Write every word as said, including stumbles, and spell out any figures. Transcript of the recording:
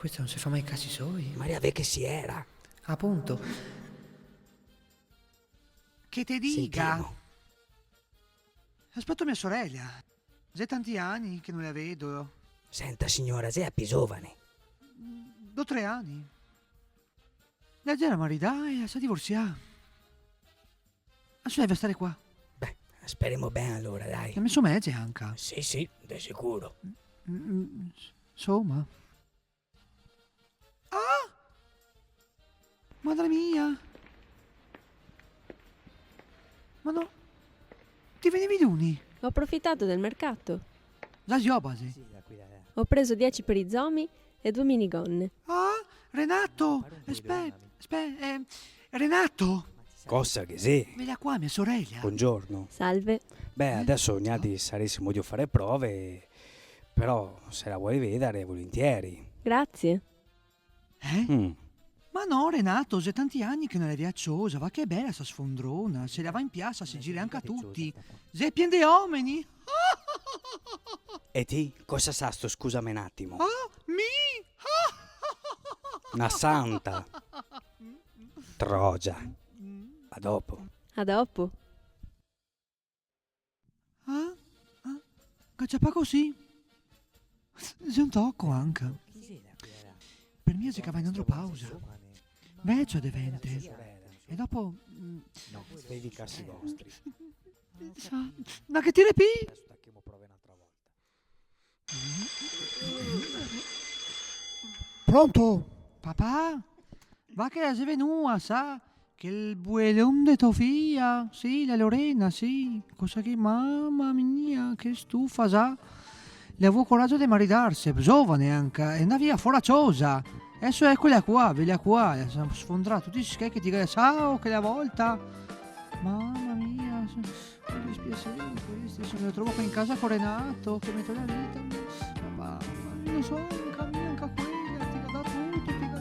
Questo no se fa mai i casi soi. Maria, ve che si era. Apunto. Che te diga? Sentimo. Aspeto mia sorela. Xe tanti ani che no la vedo. Senta, siora, xe la pì zovane. Do tre ani. La xe maridà e la s'à divorsià. Adeso deve stare qua. Beh, speremo ben alora, dai. E me somege anca. Sì, sì, de sicuro. Mm, mm, insoma. Ah! Madre mia! Ma no, ti venivi luni? Ho approfittato del mercato. Za zioba, sì. Ho preso dieci per i zomi e due minigonne. Ah, Renato! Spe-, spe-, eh, Renato! Cosa che xe? Vela qua, mia sorela. Buongiorno. Salve. Beh, adeso gnanca saresimo drio fare prove, però se la vol vedare, volentieri. Grazie. Eh? Mm. Ma no, Renato, xe tanti ani che no la vea ciosa, va che bela sta sfondrona, se la va in piasa, se gira anca tuti. Xe pien de omeni! E ti, cosa sastu, scusame un atimo? Ah, mi? Na santa. Troia. A dopo. A dopo. Ah? Ah? Ga ciapà cusì? Xe un toco anca. Per mi xe che va in andropausa. Vecia devente. E dopo, mm, no, bei casi vostri. Sa, ma che tire pi? Adeso tachemo prove n'altra volta. Pronto? Papà? Va che la xe vegnua, sa? Quel buelon de to fia? Sì, la Lorena, sì. Cosa che, mama mia, che stufa, sa? La ga vuo corajo de maridarse, zovane anca, e ndar via fora ciosa. Deso ecola qua, vela qua, la se sfondra tuti i schei che ti ga lasà quela volta. Mama mia, se-, che dispiaser questo, se me lo trovo qua in casa co Renato, che me tol la vita, ma, ma, ma, no so, anca mi, anca quela, ti ga dà tuto, ti